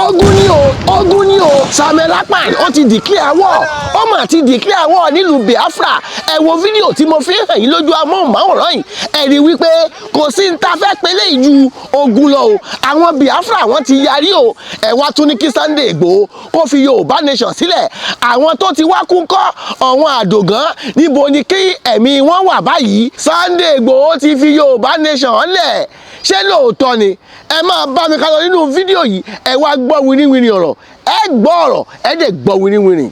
Ogun ni o, ogun ni o. Samuel Akpan, ó ti declare war, ó mà ti declare war nílùú Biafra. Ẹ wo fídíò tí mo fi ń hàn yín lójú amóhùnmáwòrán yìí. Ẹ rí wípé kò sí ní ta fẹ́ pélé ju ogun lọ o. Àwọn Biafra, wọ́n ti yarí o. Ẹ wá tún ní kí Sunday Igboho kó fi Yorùbá Nation sílẹ̀. Àwọn tó ti wá kú kọ́, àwọn àdògán, níbo ni kí ẹ̀mí wọn wà báyìí? Sunday Igboho ti fi Yorùbá Nation lẹ̀, ṣé lóòótọ́ ni? Ẹ máa bá mi ká lọ nínú fídíò yìí. Ẹ wá gbọ́ winiwini ọ̀rọ̀, ẹ gbọ́ ọ̀rọ̀, ẹ dẹ̀ gbọ́ winiwini.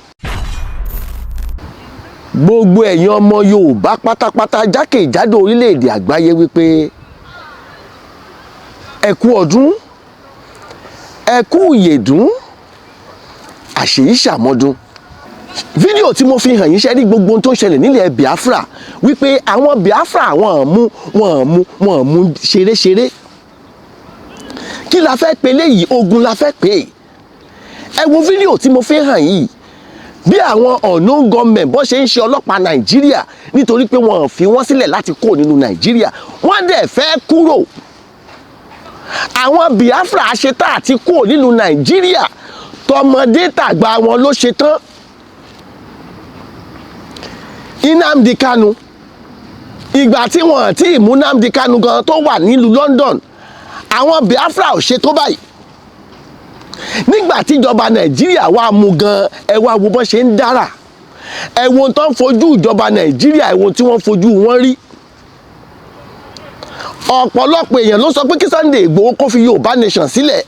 Gbogbo ẹ̀yin ọmọ Yorùbá pátápátá jákèjádò orílẹ̀-èdè àgbáyé, wípé ẹ kú ọdún, ẹ kú ìyèdún, àṣèyí ṣàmọ́dún. Fídíò tí mo fi hàn yín, ṣe rí gbogbo ohun tó ń ṣẹlẹ̀ nílẹ̀ Biafra, wípé àwọn Biafra, wọ́n mú ṣeréṣeré. Kí la fẹ́ pe léyìí? Ogun la fẹ́ pè é. Ẹ wo fídíò tí mo fi hàn yìí, bí àwọn unknown gunmen bó ṣe ń ṣe ọlọ́pàá Nàìjíríà, nítorí pé wọ́n fi wọ́n sílẹ̀ láti kó nínú Nàìjíríà. Wọ́n dẹ̀ fẹ́ kúrò. Àwọn Biafra ṣetán àti kúrò nínú Nàìjíríà, tọmọdé tàgbà wọn ló ṣetán. Nnamdi Kanu, ìgbà tí wọ́n ti mú Nnamdi Kanu gan tó wà nílùú London, àwọn Biafra ò ṣe tó báyìí. Nígbà tíjọba Nàìjíríà wá mú gan, ẹ wá wo bọ́n ṣe ń dára. Ẹ wo tó ń fojú ìjọba Nàìjíríà, ẹ wo tí wọ́n fojú wọn rí. Ọ̀pọ̀lọpọ̀ èèyàn ló sọ pé kí Sunday Igboho kó fi Yorùbá Nation sílẹ̀.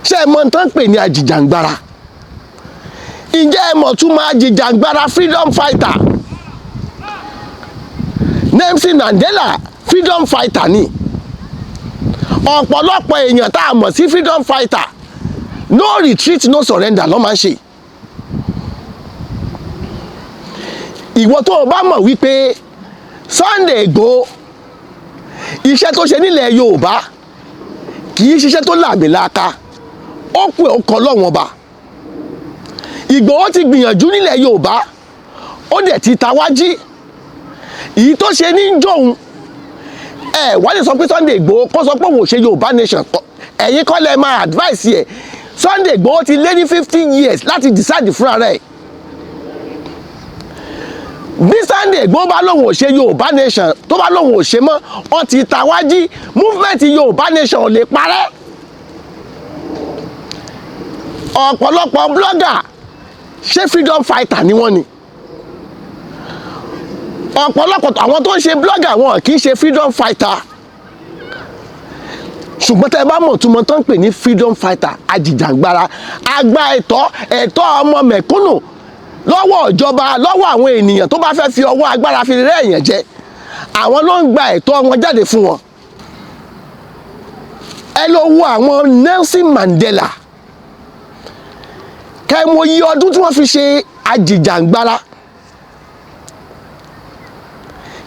Ṣé ẹ mọ̀ tán pè ní ajìjàngbara? Ǹjẹ́ ẹ mọ̀ tún máa jìjàngbara, freedom fighter? Nelson Mandela, freedom fighter ni. Ọ̀pọ̀lọpọ̀ èèyàn tá a mọ̀ sí freedom fighter, no retreat, no surrender ló máa ń ṣe. Ìwọ tó o bá mọ̀ wípé Sunday Igboho, iṣẹ́ tó ṣe nílẹ̀ Yorùbá kì í ṣiṣẹ́ tó làmìlaka, ó pè ó kọ lọ́wọ́n ọba. Ìgbòho ti gbìyànjú nílẹ̀ Yorùbá, ó dẹ̀ ti tawájí èyí tó ṣe ní jòun. Ẹ wá lè sọ pé Sunday Igboho kó sọ pé òun ò ṣe Yorùbá Nation, ẹ̀yin kọ́ lẹ máa advice ẹ̀. Sunday Igboho ti lé ní 50 years láti decide fúnra rẹ̀. Bí Sunday Igboho bá lóun ò ṣe Yorùbá Nation, tó bá lóun ò ṣe mọ́, wọ́n ti tawájí, movement Yorùbá Nation ò lè parẹ́. Ọ̀pọ̀lọpọ̀ blogger, ṣé freedom fighter ni wọ́n ni? Ọ̀pọ̀lọpọ̀ àwọn tó ń ṣe blogger, wọn kì í ṣe freedom fighter. Ṣùgbọ́n tẹ́ ẹ bá mọ̀ túmọ̀ tó ń pè ní freedom fighter, ajìjàngbara, agba ẹ̀tọ́ ọmọ mẹ̀kúnnù lọ́wọ́ ìjọba, lọ́wọ́ àwọn ènìyàn tó bá fẹ́ fi ọwọ́ agbára fi rẹ́ èèyàn jẹ, àwọn ló ń gba ẹ̀tọ́ wọn jáde fún wọn. Ẹ lọ wo àwọn Nelson Mandela, kẹ́ mo yí ọdún tí wọ́n fi ṣe ajìjàngbara.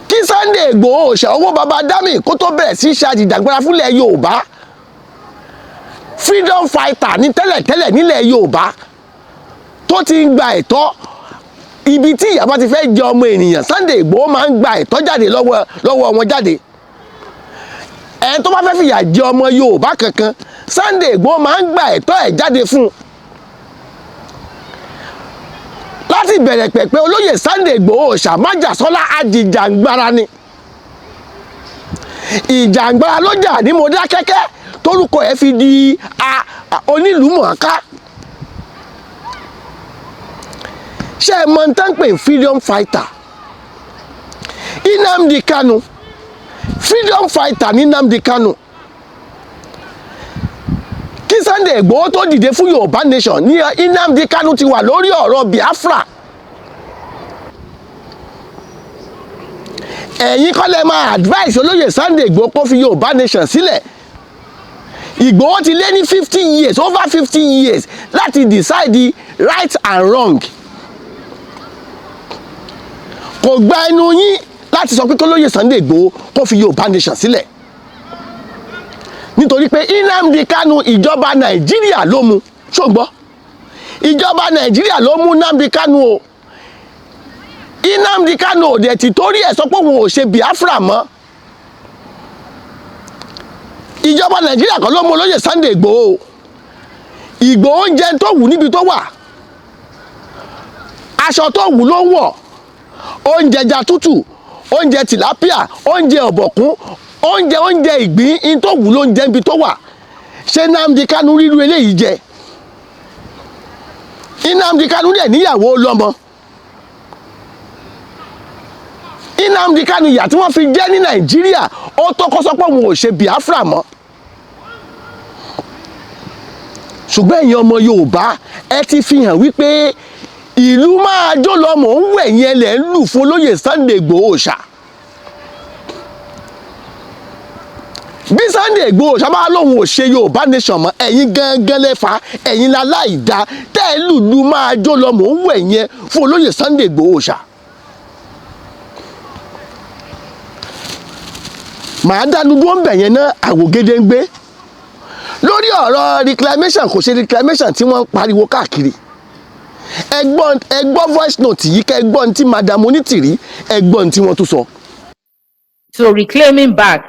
Kí Sunday Igboho ṣe owó baba dami kó tó bẹ̀rẹ̀ sí ṣe ajìjàngbara fúnlẹ̀ Yorùbá, freedom fighter ní tẹ́lẹ̀tẹ́lẹ̀ nílẹ̀ Yorùbá tó ti ń gba ẹ̀tọ́. Ibi tí ìyà bá ti fẹ́ jẹ ọmọ ènìyàn, Sunday Igboho máa ń gba ẹ̀tọ́ jáde lọ́wọ́ wọn jáde. Ẹni tó bá fẹ́ fìyà jẹ ọmọ Yorùbá kankan, Sunday Igboho máa ń gba ẹ̀tọ́ ẹ̀ jáde fún un. Láti bẹ̀rẹ̀ pẹ̀pẹ̀, olóyè Sunday Igboho ṣàmájàsọ́lá, ajìjàngbara ni. Ìjàngbara ló jà ní Mọdákẹ́kẹ́ torúkọ ẹ̀ fi di onílùmọ̀ọ́ká. Ṣé ẹ mọ̀ tán pé freedom fighter? Nnamdi Kanu, freedom fighter ní Nnamdi Kanu. Kí Sunday Igboho tó dìde fún Yorùbá Nation ní Nnamdi Kanu ti wà lórí ọ̀rọ̀ Biafra. Ẹ̀yin kọ́ lẹ máa advice olóyè Sunday Igboho kó fi Yorùbá Nation sílẹ̀. Igboho ti lé ní 50 years, over 50 years, láti decide the right and wrong. Kò gba ẹnu yín láti sọ pé kólóyè Sunday Igboho kó fi Yorùbá Nation sílẹ̀, nítorí pé Nnamdi Kanu, ìjọba Nàìjíríà ló mú. Ṣùgbọ́n ìjọba Nàìjíríà ló mú Nnamdi Kanu o. Nnamdi Kanu ò dẹ̀ ti torí ẹ̀ sọ pé òun ò ṣe Biafra mọ́. Ìjọba Nàìjíríà kan ló mú olóyè Sunday Ìgbòho. Ìgbòho ń jẹun tó wù níbi tó wà, aṣọ tó wù ló ń wọ̀, oúnjẹ ẹja tútù, oúnjẹ tilapia, oúnjẹ ọ̀bọ̀kún, oúnjẹ ìgbín, in tó wù ló ń jẹ níbi tó wà. Ṣé Nnamdi Kanu ríru eléyìí jẹ? Nnamdi Kanu dẹ̀ níyàwó lọ́mọ. Nnamdi Kanu, ìyà tí wọ́n fi jẹ́ ní Nàìjíríà, ó tó kó sọ pé òun ò ṣe Biafra mọ́. Ṣùgbọ́n ẹ̀yin ọmọ Yorùbá, ẹ ti fi hàn wípé ìlú máa jó lọ, mò ń wẹ̀ yẹn lẹ̀ ń lù fún olóyè Sunday Igboho ṣá. Bí Sunday Igboho ṣá bá lóun ò ṣe Yorùbá nation mọ́, ẹ̀yin gangan lẹ́fà, ẹ̀yin láláìda tẹ́ ẹ lùlù máa jó lọ, mò ń wẹ̀ yẹn fún olóyè Sunday Igboho ṣá. Màá dánu dúró ń bẹ̀ yẹn náà. Àwògede ń gbé lórí ọ̀rọ̀ reclamation, kò ṣe reclamation tí wọ́n ń pariwo káàkiri. Ẹ gbọ́ voice note yìí, kẹ́ ẹ gbọ́ tí Madam Onítìrí, ẹ gbọ́ tí wọ́n tún sọ. So reclaiming back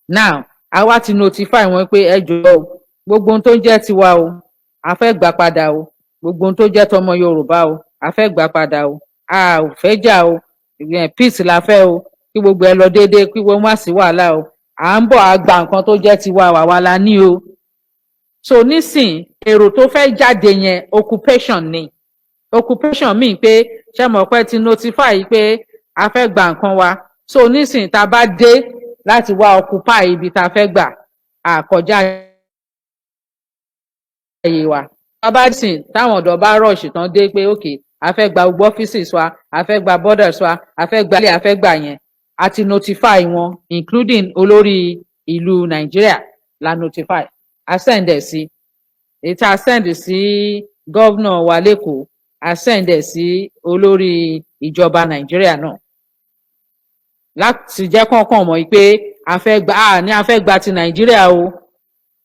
now, àwa ti notify wọn pé ẹ jọ̀ọ́ o, gbogbo ohun tó ń jẹ́ tiwa o, a fẹ́ gbà padà o. Gbogbo ohun tó jẹ́ tọmọ Yorùbá o, a fẹ́ gbà padà o. A ò fẹ́ jà o, peace la fẹ́ o, kí gbogbo ẹ lọ déédéé, kí wọ́n má sí wàhálà o. À ń bọ̀, á gba nǹkan tó jẹ́ tiwa, àwa la ní o. So nísìn, èrò tó fẹ́ jáde yẹn, occupation ni. Occupation mean pé, ṣé mọ̀ pé ti notify pé a fẹ́ gba nǹkan wa? So nísìn, tá a bá dé láti wá occupy ibi tá a fẹ́ gbà, àkọjá àyè wa. Tá a bá sìn, táwọn ọ̀dọ́ bá rush tán dé pé ok, a fẹ́ gba gbogbo offices wa, a fẹ́ gba borders wa, a fẹ́ gba ilé, a fẹ́ gbà yẹn, a ti notify wọn, including olórí ìlú Nàìjíríà la notify. A send ẹ̀ sí, èyí tá a send sí governor wa l'Ékòó, a send ẹ̀ sí olórí ìjọba Nàìjíríà náà láti jẹ́ kọ́kàn mọ̀ pé a fẹ́ gba, a ní a fẹ́ gba ti Nàìjíríà o,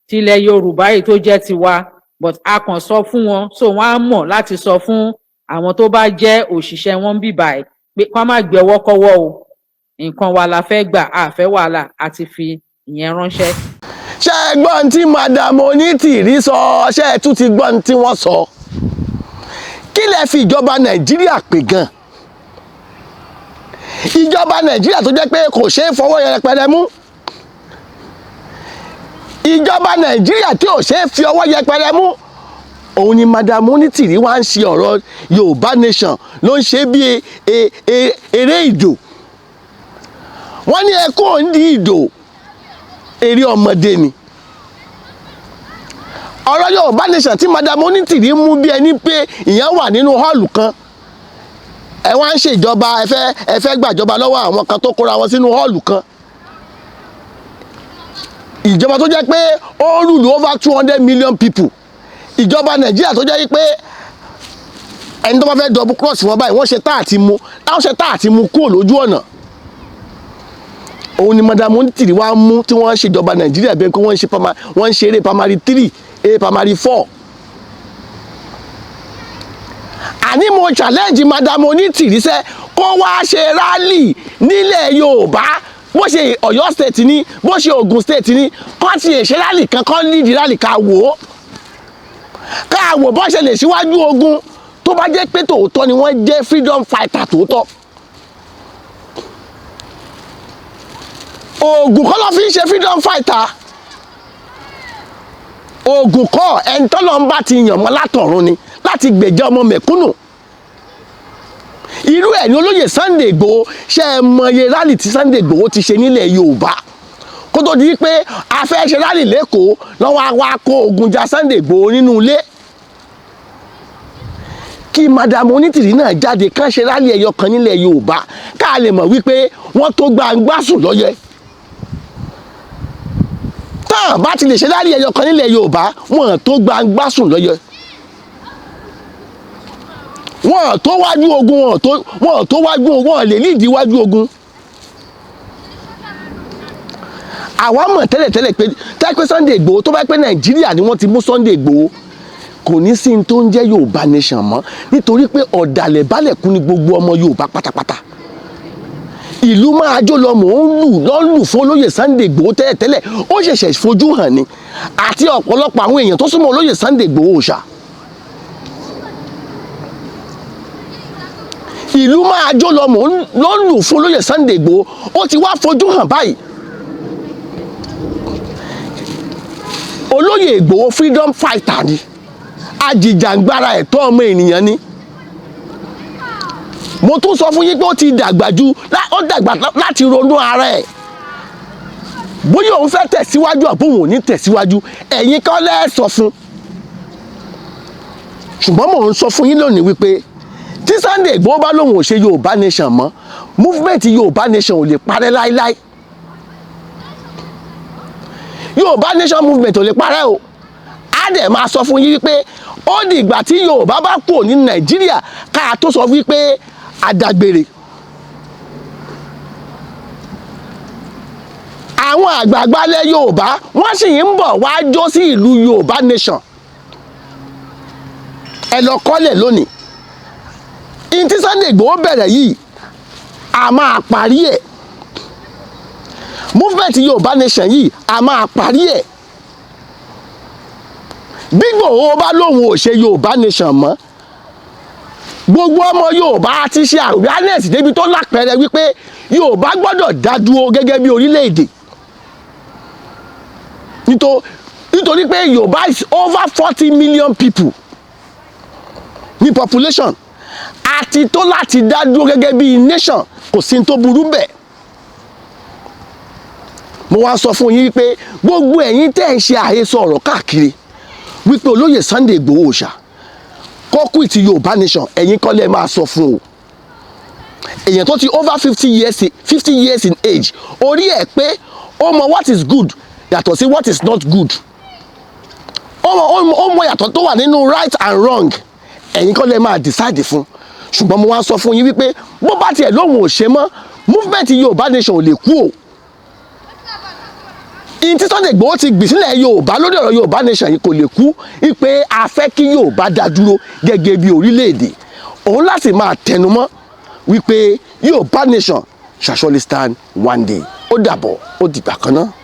tilẹ̀ Yorùbá yìí tó jẹ́ tiwa. But a kàn sọ fún wọn, so wọ́n á mọ̀ láti sọ fún àwọn tó bá jẹ́ òṣìṣẹ́ wọn bí báyìí pé kó má gbé ọwọ́ kọ́wọ́ o, nǹkan wa la fẹ́ gbà, a fẹ́ wàhálà. A ti fi ìyẹn ránṣẹ́. Ṣé ẹ gbọ́ tí Madam Onítìrí sọ? Ṣé ẹ tún ti gbọ́ tí wọ́n sọ? Kí lẹ fi ìjọba Nàìjíríà pè gan? Ìjọba Nàìjíríà tó jẹ́ pé kò ṣeé fọwọ́ yẹpẹrẹ mú, ìjọba Nàìjíríà tí ò ṣeé fi ọwọ́ yẹpẹrẹ mú, òun ni Madam Onítìrí wá ń ṣe ọ̀rọ̀ Yorùbá nation ló ń ṣe bí eré ìdò. Wọ́n ní ẹkún òǹdí ìdò, eré ọmọdé ni ọ̀rọ̀ Yorùbá nation tí Madam Onítìrí mú, bí ẹni pé ìyẹn wà nínú hall kan, ẹ wá ń ṣèjọba, ẹ fẹ́ gbàjọba lọ́wọ́ àwọn kan tó kóra wọn sínú hall kan. Ìjọba tó jẹ́ pé ó rule over 200 million people, ìjọba Nàìjíríà tó jẹ́ pé ẹni tó bá fẹ́ double cross wọn báyìí, wọ́n ṣe tá àti mú, táwọn ṣe tá àti mú kúrò lójú ọ̀nà, òun ni Madam Onítìrí wá mú tí wọ́n ń ṣèjọba Nàìjíríà bẹ́ẹ̀ pé wọ́n ń ṣe eré primary three, eré primary four. Àní mo challenge Madam Onítìrí sẹ́, kó wá ṣe rally nílẹ̀ Yorùbá, bó ṣe Ọ̀yọ́ State ní, bó ṣe Ògùn State ní, kó ti lè ṣe rally kan, kó lead rally, ká wò ó, ká wò bó ṣe lè ṣíwájú ogun, tó bá jẹ́ pé tòótọ́ ni wọ́n jẹ́ freedom fighter tòótọ́. Oògùn kọ́ ló fi ń ṣe freedom fighter, oògùn kọ́. Ẹni tọ́lọ́ ń bá ti yàn mọ́ látọ̀run ni láti gbèjà ọmọ mẹ̀kúnnù. Irú ẹ̀ ní olóyè Sunday Igboho. Ṣe é mọye rally tí Sunday Igboho ti ṣe nílẹ̀ Yorùbá kó tó di pé a fẹ́ ṣe rally l'Ékòó, lọ́wọ́ wa kó ogun ja Sunday Igboho nínú ilé? Kí Madam Onítìrí náà jáde kán ṣe rally ẹyọ kan nílẹ̀ Yorùbá, ká lè mọ̀ wípé wọ́n tó gbangba sùn lọ́yẹ. Tán bá ti lè ṣe rally ẹyọ kan nílẹ̀ Yorùbá, wọ́n tó gbangba sùn lọ́yẹ, wọ́n tó wájú ogun, wọ́n tó wájú ogun, wọ́n lè lídìí wájú ogun. Àwa mọ̀ tẹ́lẹ̀tẹ́lẹ̀ pé tẹ́pẹ́ Sunday Igboho, tó bá pẹ́ Nàìjíríà ni wọ́n ti mú Sunday Igboho, kò ní sí ní tó ń jẹ́ Yorùbá nation mọ́, nítorí pé ọ̀dàlẹ̀ balẹ̀ kú ni gbogbo ọmọ Yorùbá pátápátá. Ìlú máa jó lọ, mò ń lù lọ́ lù fún olóyè Sunday Igboho tẹ́lẹ̀tẹ́lẹ̀, ó ṣẹ̀ṣẹ̀ fojú hàn ni, àti ọ̀pọ̀lọpọ̀ àwọn èèyàn tó súnmọ́ olóyè Sunday Igboho ṣá. Ìlú máa jó lọ, mò ń lọ́ lù fún olóyè Sunday Igboho, ó ti wá fojú hàn báyìí. Olóyè Igboho freedom fighter ni, ajìjàǹgbara ẹ̀tọ́ ọmọ ènìyàn ni. Mo tún sọ fún yín pé ó ti dàgbà ju, ó dàgbà láti ronú ara ẹ̀ bóyá òun fẹ́ tẹ̀síwájú àbí òun ò ní tẹ̀síwájú. Ẹ̀yin kọ́ lẹ́ sọ fún. Ṣùgbọ́n mò ń sọ fún yín lónìí wípé tí Sunday Igboho bá lóun ò ṣe Yorùbá Nation mọ́, movement Yorùbá Nation ò lè parẹ́ láíláí. Yorùbá Nation movement ò lè parẹ́ o. Á dẹ̀ máa sọ fún yín wípé ó dìgbà tí Yorùbá bá kúrò ní Nàìjíríà ká tó sọ wípé adágbére. Àwọn àgbààgbà ilẹ̀ Yorùbá, wọ́n sì ń bọ̀ wá jó sí ìlú Yorùbá Nation. Ẹ lọ kọ́lẹ̀ lónìí. Ihun tí Sunday Igboho bẹ̀rẹ̀ yìí, a máa parí ẹ̀. Movement Yorùbá Nation yìí, a máa parí ẹ̀. Bí Igboho bá lóun ò ṣe Yorùbá Nation mọ́, gbogbo ọmọ Yorùbá ti ṣe awareness débi tó lápẹẹrẹ wípé Yorùbá gbọ́dọ̀ dá dúró gẹ́gẹ́ bí orílẹ̀-èdè, nítorí pé Yorùbá is over 40 million people ní population, àti tó láti dá dúró gẹ́gẹ́ bí nation, kò sí tó burú bẹ́ẹ̀. Mo wá sọ fún yín wípé gbogbo ẹ̀yin tẹ́ ẹ̀ ń ṣe àhesọ ọ̀rọ̀ káàkiri wípé olóyè Sunday Igboho Òòṣà kó quit Yorùbá Nation, ẹ̀yin kọ́ lẹ́ máa sọ fún o. Èèyàn tó ti over 50 years, 50 years in age, orí ẹ̀ pé, ó mọ what is good yàtọ̀ sí what is not good, ó mọ yàtọ̀ tó wà nínú right and wrong. Ẹ̀yin kọ́ lẹ́ máa decide fún. Ṣùgbọ́n mo wá sọ fún yín wípé bó bá tiẹ̀ lóun ò ṣe mọ́, movement Yorùbá Nation ò lè kú o. Ihun tí Sunday Igboho ti gbìn sílẹ̀ Yorùbá lórí ọ̀rọ̀ Yorùbá Nation yìí kò lè kú, wípé a fẹ́ kí Yorùbá dá dúró gẹ́gẹ́ bí orílẹ̀-èdè. Òun láti máa tẹnumọ́ wípé Yorùbá Nation shall surely stand one day. Ó dàbọ̀, ó dìgbà kan náà.